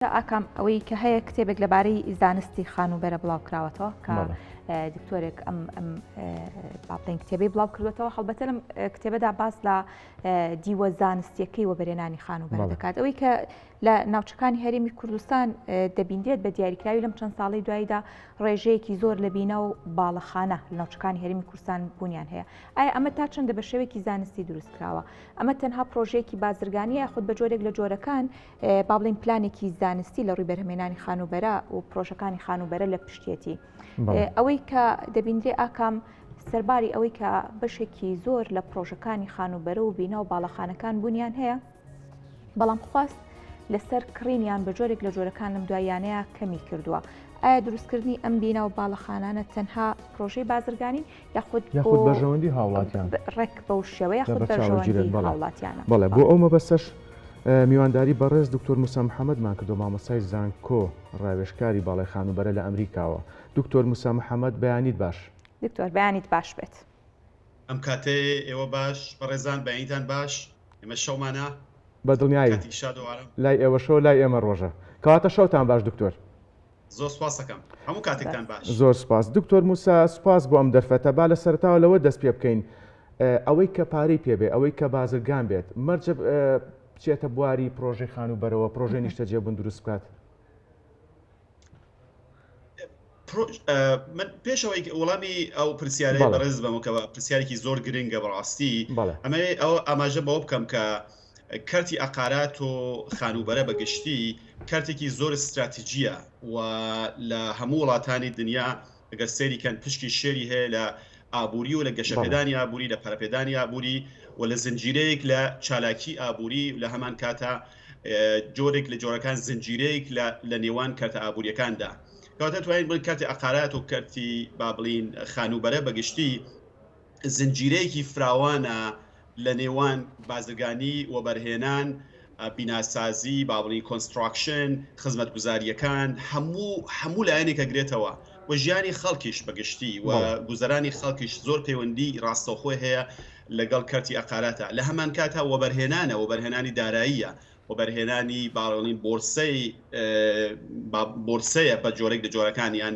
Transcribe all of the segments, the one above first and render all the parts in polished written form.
ئاکام ئەوەی کە هەیە کتێبێک لەبارەی زانستی خانووبەرە بڵاو کراوەتەوە کە دکتۆرێک ئەم ئەم با بڵێین کتێبەی بڵاو کردوێتەوە هەڵبەتە لەم کتێبەدا باس لە دیوە زانستیەکەی وەبەرێنانی خانووبەرە دەکات ئەوەی کە لە ناوچەکانی هەرێمی کوردستان دەبیندرێت بە دیاریکراوی لەم چەند ساڵی دواییدا ڕێژەیەکی زۆر لە بینا و باڵەخانە لە ناوچەکانی هەرێمی کوردستان بوونیان هەیە ئایا ئەمە تا چەندە بە شێوەیەکی زانستی دروست کراوە ئەمە تەنها پرۆژەیەکی بازرگانیە یاخود بە جۆرێک لە جۆرەکان با بڵێین پلانێکی زانستی لە ڕووی بەرهەمێنانی خانووبەرە و پرۆژەکانی خانووبەرە لە پشتێتی ئەوەی کە دەبیندرێ ئاکام سەرباری ئەوەی کە بەشێکی زۆر لە پرۆژەکانی خانووبەرە و بینا و باڵەخانەکان بوونیان هەیە بەڵام خواست لەسەر کڕینیان بە جۆرێک لە جۆرەکان لەم دواییانەیە کەمی کردووە. ئایا دروستکردنی ئەم بینا و باڵەخانانە تەنها پرۆژەی بازرگانین یاخود یاخود بەرژەوەندی هاوڵاتیان ڕێک بەو شێوە یاخود بەرژەوەندی هاوڵاتیانە؟ بەڵێ بۆ ئەو مەبەستەش میوانداری بەڕێز دکتۆر موسا محەمەدمان کردو مامۆستای زانکۆ ڕاوێژکاری باڵای خانووبەرە لە ئەمریکاوە. دکتۆر موسا محەمەد بەیانیت باش. دکتۆر بەیانیت باش بێت. ئەم کاتەی ئێوە باش بەڕێزان بەیانیتان باش ئێمە شەومانە. بە دڵنیایی کاتێکی شاد و ئارام. لای ئێوە شەوە لای ئێمە ڕۆژە. کەواتە شەوتان باش دکتۆر. زۆر سوپاستەکەم هەموو کاتێکتان باش. زۆر سوپاس دکتۆر موسا سوپاس بۆ ئەم دەرفەتە با لە سەرەتاوە لەوە دەست پێ بکەین ئەوەی کە پارەی پێ بێ ئەوەی کە بازرگان بێت مەرجە بچێتە بواری پرۆژەی خانووبەرەوە پرۆژەی نیشتەجێبوون دروست بکات؟ من پێشەوەی وەڵامی ئەو پرسیارەی بەڕێز بەمەوە کە پرسیارێکی زۆر گرنگە بەڕاستی ئەمە ئەو ئاماژە بەوە بکەم کە کەرتی عەقارات و خانووبەرە بە گشتی کەرتێکی زۆر ستراتیجییە و لە هەموو وڵاتانی دنیا ئەگەر سەیری کەن پشکی شێری هەیە لە ئابووری و لە گەشەپێدانی ئابووری لە پەرەپێدانی ئابووری و لە زنجیرەیەک لە چالاکی ئابووری لە هەمان کاتا جۆرێک لە جۆرەکان زنجیرەیەک لە نێوان کەرتە ئابووریەکاندا کەواتە توانین بڵێین کەرتی عەقارات و کەرتی با بڵین خانووبەرە بە گشتی زنجیرەیەکی فراوانە لە نێوان بازرگانی، وەبەرهێنان، بیناسازی، با بڵێین construction، خزمەتگوزارییەکان، هەموو هەموو لایەنێک ئەگرێتەوە و ژیانی خەڵکیش بە گشتی و گوزەرانی خەڵکیش زۆر پەیوەندی ڕاستەوخۆی هەیە لەگەڵ کەرتی ئەقاراتە لە هەمان کاتا وەبەرهێنانە وەبەرهێنانی داراییە وەبەرهێنانی با بڵێین بۆرسەی بۆرسەیە بە جۆرێک لە جۆرەکان یان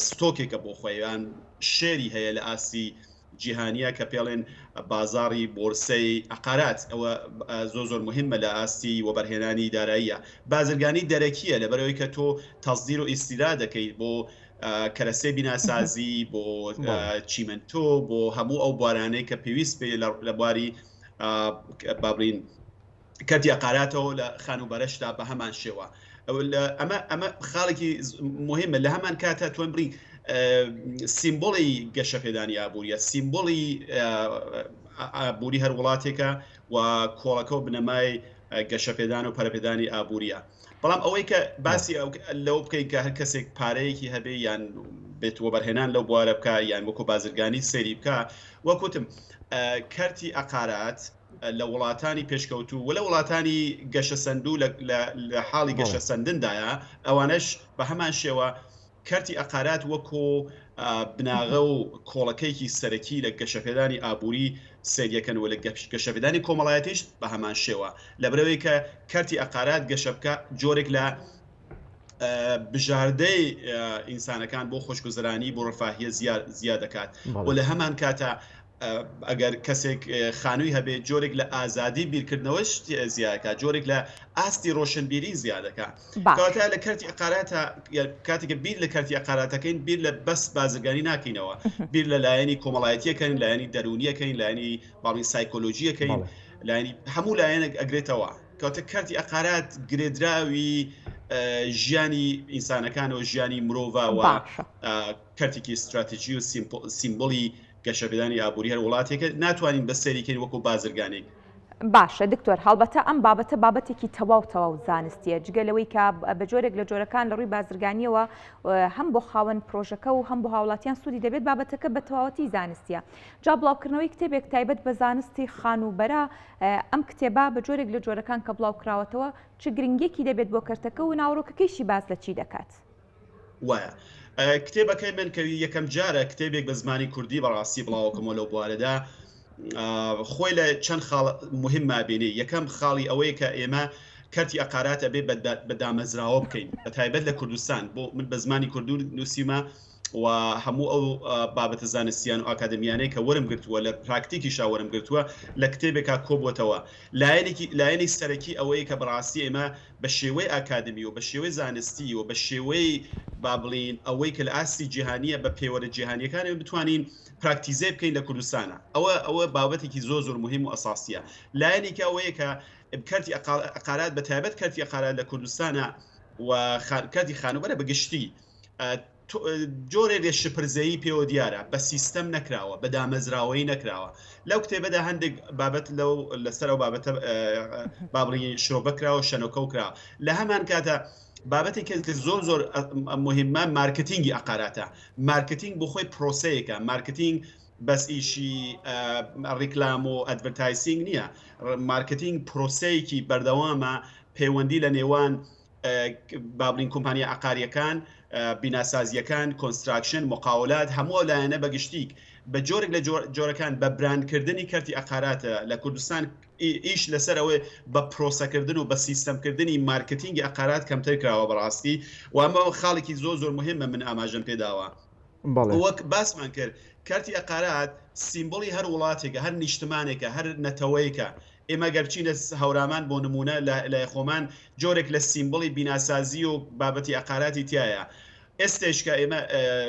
ستۆکێکە بۆ خۆی یان شێری هەیە لە ئاستی جیهانیە کە پێڵێن بازاڕی بۆرسەی عقارات ئەوە زۆر زۆر مهمە لە ئاستی وەبەرهێنانی داراییە بازرگانی دەرەکیە لەبەرەوەی کە تۆ تەزدیر و ئیسیرا دەکەیت بۆ کەرەسەی بیناسازی بۆ چیمەنتۆ بۆ هەموو ئەو بوارانەی کە پێویست پێ لە بواری بابلین کەرتی عقاراتەوە لە خانووبەرەشدا بە هەمان شێوە ئەمە ئەمە خاڵێکی مهمە لە هەمان کاتە توان بڵی سیمبولی گەشەپێدانی ئابووریە سیمبولی ئابووری هەر وڵاتێکە و کۆڵەکە و بنەمای گەشەپێدان و پەرەپێدانی ئابووریە بەڵام ئەوەی کە باسی لەو بکەین کە هەر کەسێک پارەیەکی هەبێ یان بێت وەبەرهێنان لەو بوارە بکە یان وەکو بازرگانی سەیری بکە وەکوتم کەرتی ئەقارات لە وڵاتانی پێشکەوتوو و لە وڵاتانی گەشەسەندوو لە حاڵی گەشەسەندندایە ئەوانەش بە هەمان شێوە کەرتی ئەقارات وەکۆ بناغە و کۆڵەکەیەکی سەرەکی لە گەشەپێدانی ئابووری سەیریەکەن و لە گەشەپێدانی کۆمەڵایەتیش بە هەمان شێوە لەبەرئەوەی کە کەرتی ئەقارات گەشە بکە جۆرێک لە بژاردەی ئینسانەکان بۆ خۆشگوزەرانی بۆ ڕفاهیە زیاد دەکات و لە هەمان کاتە ئەگەر کەسێک خانووی هەبێت جۆرێک لە ئازادی بیرکردنەوەش زیادەکات جۆرێک لە ئاستی ڕۆشنبیری زیادەکە کەواتە لە کەرتی عقاراتە کاتێکە بیر لە کەرتی عقاراتەکەین بیر لە بەس بازرگانی ناکەینەوە بیر لە لایەنی کۆمەڵایەتیەکەین لایەنی دەرونیەکەین لایەنی باڵین سایکۆلۆژیەکەین لایەنی هەموو لایەنێک ئەگرێتەوە کەواتە کەرتی عقارات گرێدراوی ژیانی ئینسانەکانەوە ژیانی مرۆڤەوە کەرتێکی استراتیژی و سیمبولی گەشەپێدانی ئابووری هەر وڵاتێکە ناتوانین بەس سەیری کەین وەکو بازرگانێک. باشە دکتۆر هەڵبەتە ئەم بابەتە بابەتێکی تەواو تەواو زانستیە جگە لەوەی کە بە جۆرێک لە جۆرەکان لە ڕووی بازرگانیەوە هەم بۆ خاوەن پرۆژەکە و هەم بۆ هاوڵاتیان سوودی دەبێت بابەتەکە بە تەواوەتی زانستیە جا بڵاوکردنەوەی کتێبێک تایبەت بە زانستی خانووبەرە ئەم کتێبە بە جۆرێک لە جۆرەکان کە بڵاو کراوەتەوە چ گرنگیەکی دەبێت بۆ کەرتەکە و ناوەڕۆکەکەیشی باس لە چی دەکات؟ وایە. کتێبەکەی من کە یەکەم جارە کتێبێک بە زمانی کوردی بەڕاستی بڵاوەکەمەوە لەو بوارەدا خۆی لە چەند خاڵ مهمما بینێ یەکەم خاڵی ئەوەیە کە ئێمە کەرتی ئەقارات ئەبێ بە دامەزراوە بکەین بە تایبەت لە کوردستان بۆ من بە زمانی کوردو نووسیمە و هەموو ئەو بابەتە زانستیان و ئاکادمیانەی کە وەرم گرتووە لە پراکتیکیشا وەرم گرتووە لە کتێبێکا کۆبووەتەوە لایەنێکی لایەنی سەرەکی ئەوەیە کە بەڕاستی ئێمە بە شێوەی ئاکادمی و بە شێوەی زانستی و بە شێوەی با بڵین ئەوەی کە لە ئاستی جیهانیە بە پێوەرە جیهانیەکان بتوانین پراکتیزەی بکەین لە کوردستانە ئەوە ئەوە بابەتێکی زۆر زۆر مهم و ئەساسیە لایەنێکی ئەوەیە کە کەرتی عقارات بە تایبەت کەرتی عقارات لە کوردستانە و کەرتی خانووبەرە بە گشتی جۆرێک لە شپرزەیی پێوە دیارە بە سیستەم نەکراوە بە دامەزراوەیی نەکراوە لەو کتێبەدا هەندێک بابەت لەو لەسەر ئەو بابەتە با بڵێین شرۆڤە کراوە شەنۆکە و کراوە لە هەمان کاتە بابەتێک کە زۆر زۆر مهمە مارکتینگی عقاراتە مارکتینگ بۆ خۆی پرۆسەیەکە مارکتینگ بەس ئیشی ڕیکلام و advertising نییە مارکتینگ پرۆسەیەکی بەردەوامە پەیوەندی لە نێوان با بڵین کۆمپانیا عقاریەکان بیناسازیەکان construction مقاولات هەموو لایەنە بەگشتیک بە جۆرێک لە جۆرەکان بە براندکردنی کەرتی عقاراتە لە کوردستان ئیش لەسەر ئەوەی بە پرۆسەکردن و بە سیستەمکردنی مارکتینگی عقارات کەمتر کراوە بەڕاستی و ئەمە خاڵێکی زۆر زۆر مهمە من ئاماژەم پێداوە وەک باسمان کرد کەرتی عقارات سیمبولی هەر وڵاتێکە هەر نیشتمانێکە هەر نەتەوەیەکە ئێمە گەر بچینە هەورامان بۆ نموونە لای خۆمان جۆرێک لە سیمبڵی بیناسازی و بابەتی عەقاراتی تیایە. ئێستەیش کە ئێمە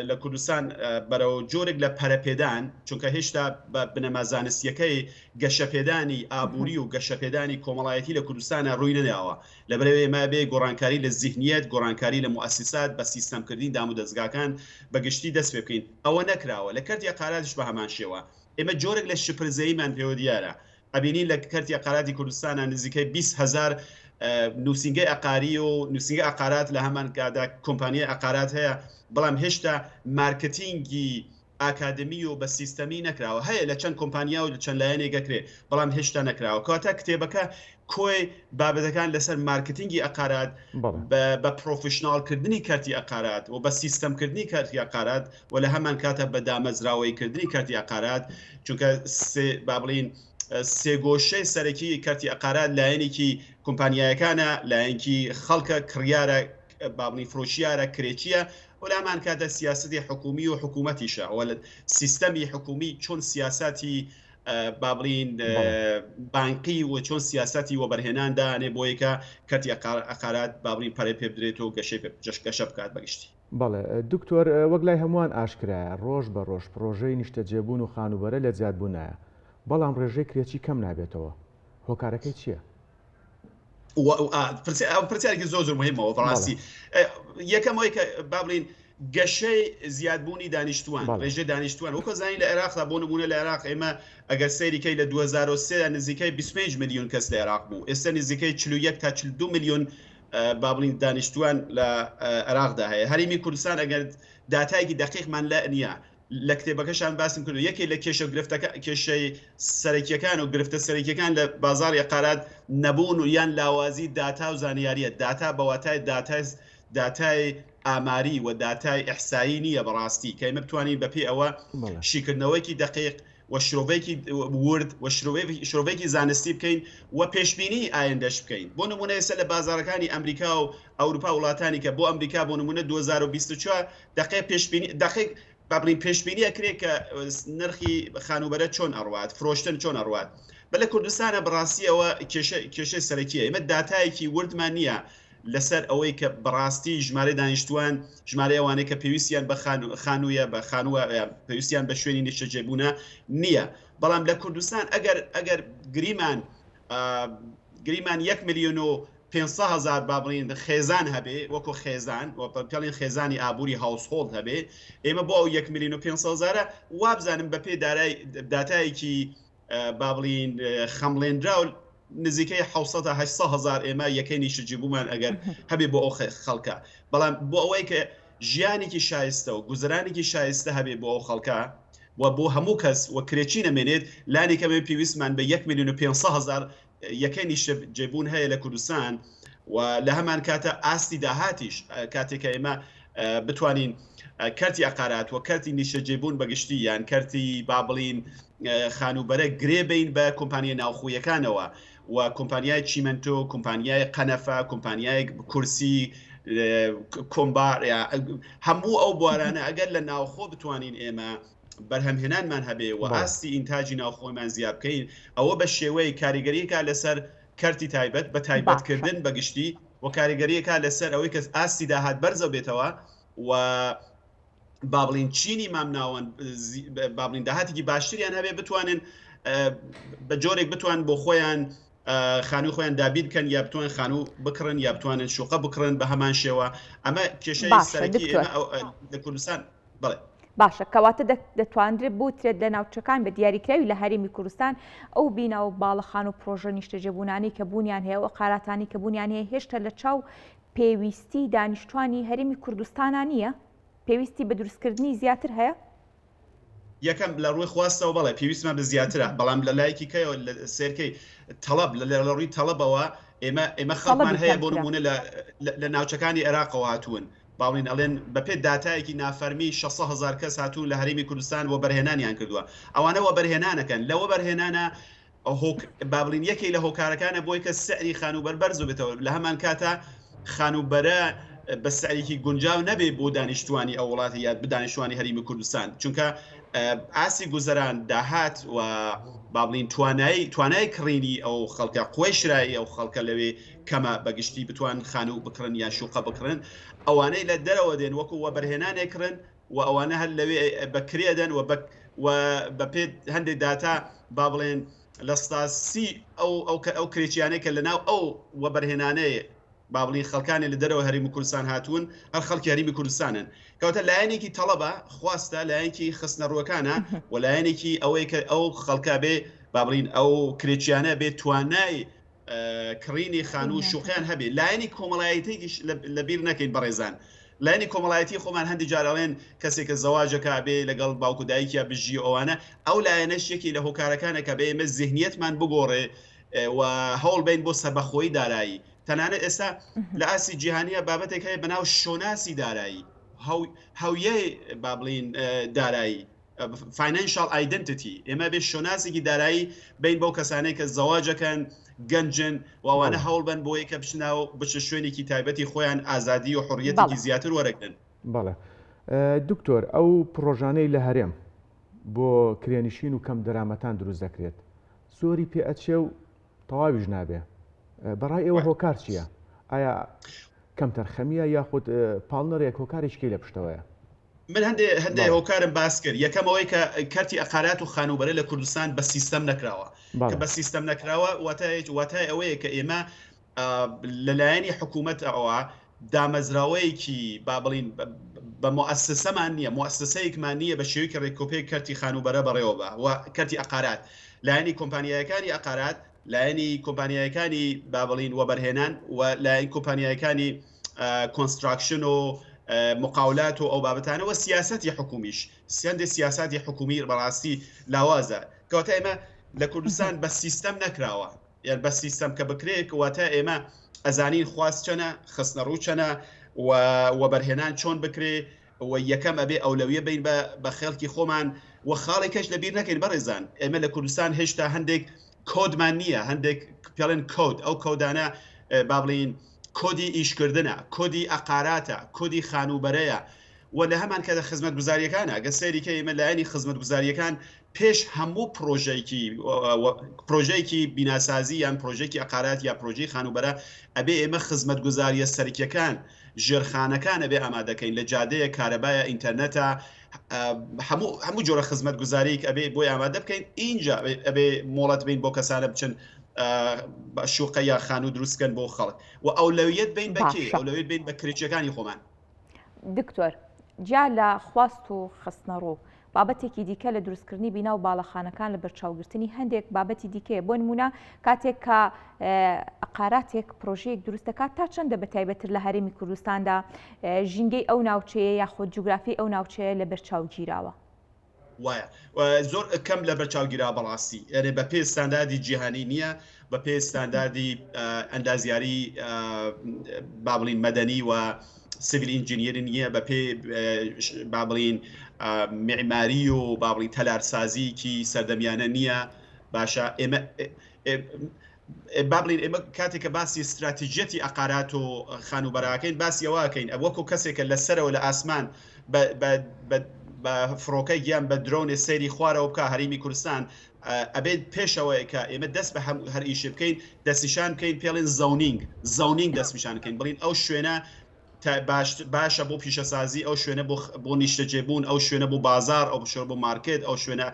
لە کوردستان بەرەو جۆرێک لە پەرەپێدان، چونکە هێشتا بە بنەما زانستییەکەی گەشەپێدانی ئابووری و گەشەپێدانی کۆمەڵایەتی لە کوردستانا ڕووی نەداوە. لەبەرئەوەی ئێمە ئەبێ گۆڕانکاری لە زیهنیەت، گۆڕانکاری لە موئەسیسات، بە سیستەمکردنی دامودەزگاکان بە گشتی دەست پێ بکەین. ئەوە نەکراوە. لە کەرتی عەقاراتیش بە هەمان شێوە. ئێمە جۆرێک لە شپرزەییمان پێوە دیارە. ئەبینین لە کەرتی عەقاراتی کوردستانا نزیکەی 20 هەزار نووسینگەی عەقاری و نووسینگە عەقارات لە هەمان کادا کۆمپانیای عەقارات هەیە بەڵام هێشتا مارکتینگی ئاکادمی و بە سیستەمی نەکراوە هەیە لە چەند کۆمپانیا و لە چەند لایەنێک ئەکرێ بەڵام هێشتا نەکراوە کەواتە کتێبەکە کۆی بابەتەکان لەسەر مارکتینگی عەقارات بە پرۆفشناڵکردنی کەرتی عەقارات و بە سیستەمکردنی کەرتی عەقارات و لە هەمان کاتە بە دامەزراوەیی کردنی کەرتی عەقارات چونکە سێ با بڵین سێگۆشەی سەرەکی کەرتی عەقارات لایەنێکی کۆمپانیایەکانە لایەنکی خەڵکە کڕیارە با بڵین فرۆشیارە کرێچیە و لە هەمان کاتە سیاسەتی حکومی و حکوومەتیشە و سیستەمی حکومی چۆن سیاسەتی با بڵین بانقی و چۆن سیاسەتی وەبەرهێنان دانێ بۆیەکە کەرتی عەقارات با بڵین پەرەی پێ بدرێت و گەشەی گەشە بکات بەگشتی. بەڵێ دکتۆر وەک لای هەمووان ئاشکرایە ڕۆژ بە ڕۆژ پڕۆژەی نیشتەجێبوون و خانووبەرە لە زیادبوونایە، بەڵام ڕێژەی کرێچی کەم نابێتەوە، هۆکارەکەی چییە؟ پرسیارێکی زۆر زۆر مهمەوە بەڕاستی یەکەم ئەوەی کە با بڵین گەشەی زیادبوونی دانیشتوان ڕێژەی دانیشتوان وەکو زانین لە عێراقدا بۆ نمونە لە عێراق ئێمە ئەگەر سەیری کەی لە 2003 نزیکەی 25 میلیۆن کەس لە عێراق بوو ئێستا نزیکەی 41 تا 42 میلیۆن با بڵین دانیشتوان لە عێراقدا هەیە هەرێمی کوردستان ئەگەر داتایەکی دقیقمان لە نییە لە کتێبەکەشان باسم کردو یەکێ لە کێشە گرفتەکە کێشەی سەرەکیەکان و گرفتە سەرەکیەکان لە بازاری عقارات نەبوون و یان لاوازی داتا و زانیاریە داتا بەواتای داتای داتای ئاماری و داتای ئەحسایی نییە بەڕاستی کە ئێمە بتوانین بەپێی ئەوە شیکردنەوەیەکی دقیق و شرۆڤەیەکی ورد و شرۆڤەیەکی زانستی بکەین و پێشبینی ئایندەش بکەین بۆ نمونە ئێستا لە بازارەکانی ئەمریکا و ئەوروپا وڵاتانی کە بۆ ئەمریکا بۆ نمونە 2024 دقیق پێشبینی دقیق با بڵین پێشبینی ئەکرێ کە نرخی خانووبەرە چۆن ئەڕوات فرۆشتن چۆن ئەڕوات بە لە کوردستانە بەڕاستیەوە کێشە کێشەی سەرەکیە ئێمە داتایەکی وردمان نییە لەسەر ئەوەی کە بەڕاستی ژمارەی دانیشتووان، ژمارەی ئەوانەی کە پێویستیان بە خانوویە، بە خانووە، پێویستیان بە شوێنی نیشتەجێبوونە نییە. بەڵام لە کوردستان ئەگەر ئەگەر گریمان گریمان یەک ملیۆن و 500 هزار با بڵین خێزان هەبێ وەکو خێزان و پێڵین خێزانی ئابووری household هەبێ ئێمە بۆ ئەو یەک ملیۆن و 500 هزارە وابزانم بە پێی دارای داتایەکی با بڵین خەمڵێنراو نزیکەی 600 تا 800 هزار ئێمە یەکەی نیشتەجێبوومان ئەگەر هەبێ بۆ ئەو خەڵکە بەڵام بۆ ئەوەی کە ژیانێکی شایستە و گوزەرانێکی شایستە هەبێ بۆ ئەو خەڵکە و بۆ هەموو کەس و کرێچی نەمێنێت لانی کەمێ پێویستمان بە 1 میلیۆن و 500 هزار یەکەی نیشتەجێبوون هەیە لە کوردستان و لە هەمان کاتە ئاستی داهاتیش کاتێک کە ئێمە بتوانین کەرتی عقارات و کەرتی نیشتەجێبوون بەگشتی یان کەرتی با بڵین خانووبەرە گرێ بین بە کۆمپانیە ناوخۆیەکانەوە و. و کۆمپانیای چیمەنتۆ، کۆمپانیای قەنەفە، کۆمپانیای کورسی، کۆمبار، هەموو ئەو بوارانە ئەگەر لە ناوخۆ بتوانین ئێمە بەرهەمهێنانمان هەبێ و ئاستی ئینتاجی ناوخۆمان زیاد بکەین ئەوە بە شێوەی کاریگەریەکە لەسەر کەرتی تایبەت بە تایبەتکردن بەگشتی و کاریگەریەکە لەسەر ئەوەی کە ئاستی داهات بەرزە بێتەوە و با بڵین چینی مامناوەند با بڵین داهاتێکی باشتریان هەبێ بتوانن بە جۆرێک بتوان بۆ خۆیان خانووی خۆیان دابین بکەن یا بتوان خانوو بکڕن یا بتوانن شوقە بکڕن بە هەمان شێوە ئەمە کێشەی سەرەکی لە کوردستان بڵێ. باشە کەواتە دەتوانرێت بوترێت لە ناوچەکان بە دیاریکراوی لە هەرێمی کوردستان ئەو بینا و باڵەخان و پرۆژە نیشتەجێبوونانەی کە بوونیان هەیە و قاراتانی کە بوونیان هەیە هێشتا لە چاو پێویستی دانیشتوانی هەرێمی کوردستانا نییە؟ پێویستی بە دروستکردنی زیاتر هەیە؟ یەکەم لە ڕووی خواستەوە بەڵێ پێویستمان بە زیاترە، بەڵام لە لایەکی کەیەوە سێرکەی تەڵەب لە ڕووی تەڵەبەوە ئێمە ئێمە خەڵکمان هەیە بۆ نمونە لە ناوچەکانی عێراقەوە هاتوون باڵین ئەڵێن بەپێ داتایەکی نافەرمی 600 هزار کەس هاتوون لە هەرێمی کوردستان وەبەرهێنانیان کردووە ئەوانە وەبەرهێنانەکەن لە وەبەرهێنانە با بڵین یەکێک لە هۆکارەکانە بۆی کە سعری خانووبەر بەرز بێتەوە لە هەمان کاتا خانووبەرە بە سعرێکی گونجاو نەبێ بۆ دانیشتوانی ئەو وڵاتی یا بدانیشتوانی هەرێمی کوردستان چونکە ئاسی گوزەران داهات و با بڵین توانایی توانای کڕینی ئەو خەڵکە قوی شرایی ئەو خەڵکە لەوێ کەمە بەگشتی بتوان خانوو بکڕن یان شوقە بکڕن ئەوانەی لە دەرەوە دێن وەکو وەبەرهێنانێک کڕن و ئەوانە هەر لەوێ بە کرێ ئەدەن و بە و بە پێ هەندێک داتا با بڵێن 30% ئەو ئەو ئەو کرێچیانەی کە لەناو ئەو وەبەرهێنانەی با بڵین خەڵکانی لە دەرەوە هەرێمی کوردستان هاتوون هەر خەڵکی هەرێمی کوردستانن کەواتە لایەنێکی تەڵەبە خواستە لایەنێکی خستنەڕووەکانە و لایەنێکی ئەوەی کە ئەو خەڵکە بێ با بڵین ئەو کرێچیانە بێ توانای کڕینی خانوو و شوقیان هەبێ لایەنی کۆمەڵایەتێکیش لەبیر نەکەین بەڕێزان لایەنی کۆمەڵایەتی خۆمان هەندی جار ئەڵێن کەسێک کە زەواجەکە بێ لەگەڵ باوک و دایکیا بژی و ئەوانە ئەو لایەنەش یەکی لە هۆکارەکانە کە بێ ئێمە زیهنیەتمان بگۆڕێ و هەوڵ بین بۆ سەربەخۆیی دارایی تەنانەت ئێستا لە ئاستی جیهانیە بابەتێک هەیە بەناو شۆناسی دارایی هەویەی با بڵین دارایی Financial Identity، ئێمە بێ شۆناسێکی دارایی بین بەو کەسانەی کە زەواجەکەن گەنجن و ئەوانە هەوڵ بن بۆیە کە بچنە و بچە شوێنێکی تایبەتی خۆیان ئازادی و حڕیەتێکی زیاتر وەرەگرن. بەڵێ دکتۆر ئەو پڕۆژانەی لە هەرێم بۆ کرێنشین و کەم دەرامەتان دروست دەکرێت زۆری پێ ئەچێ و تەواویش نابێ بەڕای ئێوە هۆکار چییە؟ ئایا کەمتەرخەمیە یاخود پاڵنەرێک هۆکارێکی کەی لە پشتەوەیە؟ من هەندێ هەندێ هۆکارم باس کرد یەکەم ئەوەی کە کەرتی ئەقارات و خانووبەرە لە کوردستان بە سیستەم نەکراوە کە بە سیستەم نەکراوە واتای واتای ئەوەیە کە ئێمە لەلایەنی حکوومەت ئەوە دامەزراوەیەکی با بڵین بە مؤسسەمان نییە مؤسسەیەکمان نییە بە شێوەیەکی ڕێکۆپێک کەرتی خانووبەرە بەڕێوە بە و کەرتی ئەقارات لایەنی کۆمپانیایەکانی ئەقارات لایەنی کۆمپانیایەکانی با بڵین وەبەرهێنان و لایەن کۆمپانیایەکانی construction و مقاولات و ئەو بابەتانە و سیاسەتی حکومیش سندێ سیاساتی حکومی بەڕاستی لاوازە کەواتە ئێمە لە کوردستان بە سیستەم نەکراوە یان بە سیستەم کە بکرێت واتە ئێمە ئەزانین خواست چەنە خستنەڕوو چەنە و وەبەرهێنان چۆن بکرێ و یەکەم ئەبێ ئەولەویە بین بە بە خێڵکی خۆمان و خاڵێکەش لەبیر نەکەین بەڕێزان ئێمە لە کوردستان هێشتا هەندێک کۆدمان نییە هەندێک پێڵێن کۆد ئەو کۆدانە با بڵین کۆدی ئیشکردنە، کۆدی ئەقاراتە، کۆدی خانووبەرەیە و لە هەمان کاتدا خزمەتگوزارییەکانە. گەر سەیری کەی ئێمە لایەنی خزمەتگوزارییەکان پێش هەموو پرۆژەیەکی پرۆژەیەکی بیناسازی یان پرۆژەیەکی ئەقارات یا پرۆژەی خانووبەرە ئەبێ ئێمە خزمەتگوزارییە سەرکیەکان ژێرخانەکان ئەبێ ئامادەکەین لە جادەیە کارەبایە ئینتەرنێتە هەموو هەموو جۆرە خزمەتگوزاریک ئەبێ بۆی ئامادە بکەین ئینجا ئەبێ مۆڵەت بین بۆ کەسانە بچن شوقە یا خانوو دروستکەن بۆ خەڵک و ئەولەویەت بین بەکێ ئەولەویەت بین بە کرێچیەکانی خۆمان. دکتۆر جیا لە خواست و خستنەڕوو بابەتێکی دیکە لە دروستکردنی بینا و باڵەخانەکان لە بەرچاوگرتنی هەندێک بابەتی دیکەیە بۆ نمونە کاتێک کە عقاراتێک پرۆژەیەک دروست دەکات تا چەندە بە تایبەتر لە هەرێمی کوردستاندا ژینگەی ئەو ناوچەیە یاخود جوگرافی ئەو ناوچەیە لە بەرچاو گیراوە؟ وایە زۆر کەم لە بەرچاو گیرا بەڕاستی یعنی بە پێ ستانداردی جیهانی نییە بە پێ ستانداردی ئەندازیاری با بڵین مەدەنی و civil engineering نییە بە پێ با بڵین معماری و با بڵین تەلارسازیکی سەردەمیانە نییە باشە ئێمە. با بڵێین ئێمە کاتێک کە باسی ستراتیجیەتی عەقارات و خانووبەرەکەین باسی ئەوە ئەکەین وەکو کەسێکە لە سەرەوە لە ئاسمان بە فڕۆکە گیان بە درۆنێ سەیری خوارەوە بکە هەرێمی کوردستان ئەبێت پێشەوەی کە ئێمە دەست بە هەر ئیشێ بکەین دەستنیشان بکەین پێڵێن zoning zoning دەستنیشان بکەین بڵین ئەو شوێنە باشە بۆ پیشەسازی، ئەو شوێنە بۆ بۆ نیشتەجێبوون، ئەو شوێنە بۆ بازاڕ، ئەو شوێنە بۆ مارکێت، ئەو شوێنە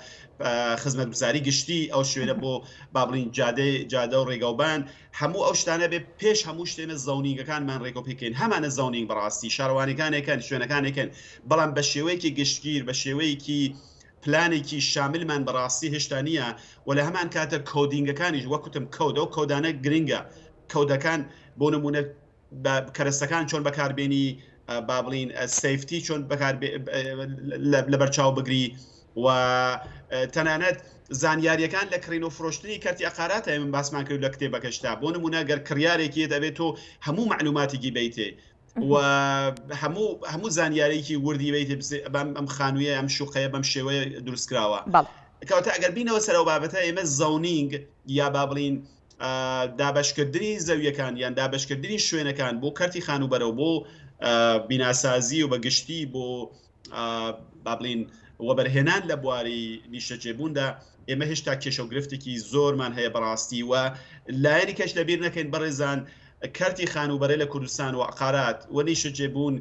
خزمەتگوزاری گشتی، ئەو شوێنە بۆ با بڵین جادەی جادە و ڕێگەوبان، هەموو ئەو شتانە بێ پێش هەموو شتێمە zoning ەکانمان ڕێکۆپێکەین هەمانە zoning بەڕاستی شارەوانەکانێکن شوێنەکانێکن بەڵام بە شێوەیەکی گشتگیر بە شێوەیەکی پلانێکی شاملمان بەڕاستی هێشتا نییە و لە هەمان کاتە coding ەکانیش وەکوتم کۆد ئەو کۆدانە گرنگە کۆدەکان بۆ نمونە کەرەستەکان چۆن بەکاربێنی با بڵین safety چۆن بەکار لەبەرچاو بگری و تەنانەت زانیاریەکان لە کڕین و فرۆشتنی کەرتی عقارات من باسمان کرد لە کتێبەکەشتا بۆ نمونە گەر کڕیارێکی دەبێت تۆ هەموو معلوماتێکی بیتێ و هەموو هەموو زانیارێکی وردی بیت ئەم خانوویە ئەم شوقەیە بەم شێوەیە دروستکراوە کەواتە ئەگەر بینەوە سەرەوە بابەتە ئێمە zoning یا با بڵین دابەشکردنی زەویەکان یان دابەشکردنی شوێنەکان بۆ کەرتی خانووبەرە و بۆ بیناسازی و بە گشتی بۆ با بڵین وەبەرهێنان لە بواری نیشتەجێبووندا ئێمە هێشتا کێشە و گرفتێکی زۆرمان هەیە بەڕاستی و لایەنی کەش لەبیر نەکەین بەڕێزان کەرتی خانووبەرە لە کوردستان و عقارات و نیشتەجێبوون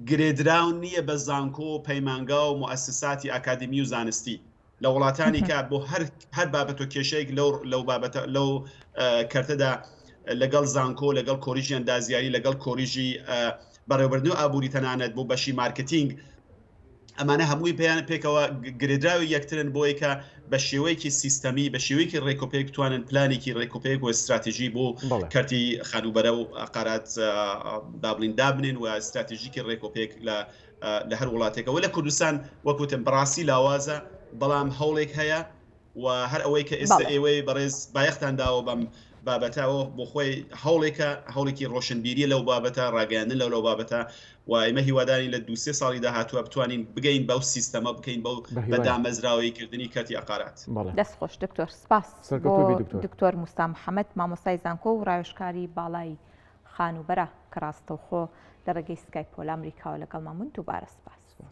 گرێدراو نییە بە زانکۆ و پەیمانگا و موئەسساتی ئاکادمی و زانستی. لە وڵاتانی کە بۆ هەر هەر بابەت و کێشەیەک لەو لەو بابەتە لەو کەرتەدا لەگەڵ زانکۆ لەگەڵ کۆلیژی ئەندازیاری لەگەڵ کۆلیژی بەڕێوەبردن و ئابووری تەنانەت بۆ بەشی مارکتینگ ئەمانە هەمووی پێیان پێکەوە گرێدراوی یەکترن بۆی کە بە شێوەیەکی سیستەمی بە شێوەیەکی ڕێکۆپێک بتوانن پلانێکی ڕێکۆپێک و استراتیژی بۆ کەرتی خانووبەرە و عقارات با بڵین دابنێن و استراتیژیکی ڕێکۆپێک لە لە هەر وڵاتێکەوە لە کوردستان وەک وتم بەڕاستی لاوازە بەڵام هەوڵێک هەیە و هەر ئەوەی کە ئێستا ئێوەی بەڕێز بایەختان داوە بەم بابەتەوە بۆ خۆی هەوڵێکە هەوڵێکی ڕۆشنبیریە لەو بابەتە ڕاگەیاندن لەو لەو بابەتە و ئێمە هیوادارین لە دوسێ ساڵی داهاتووە بتوانین بگەین بەو سیستەمە بکەین بەو بە دامەزراوەیکردنی کەرتی عقارات. دەست خۆش دکتۆر سپاس بۆ دکتۆر موسا محەمەد مامۆستای زانکۆ و ڕاوێژکاری باڵای خانووبەرە کە ڕاستەوخۆ لە ڕێگەی سکایپۆ لە ئەمریکاوە لەگەڵمان بوون دووبارە سپاس.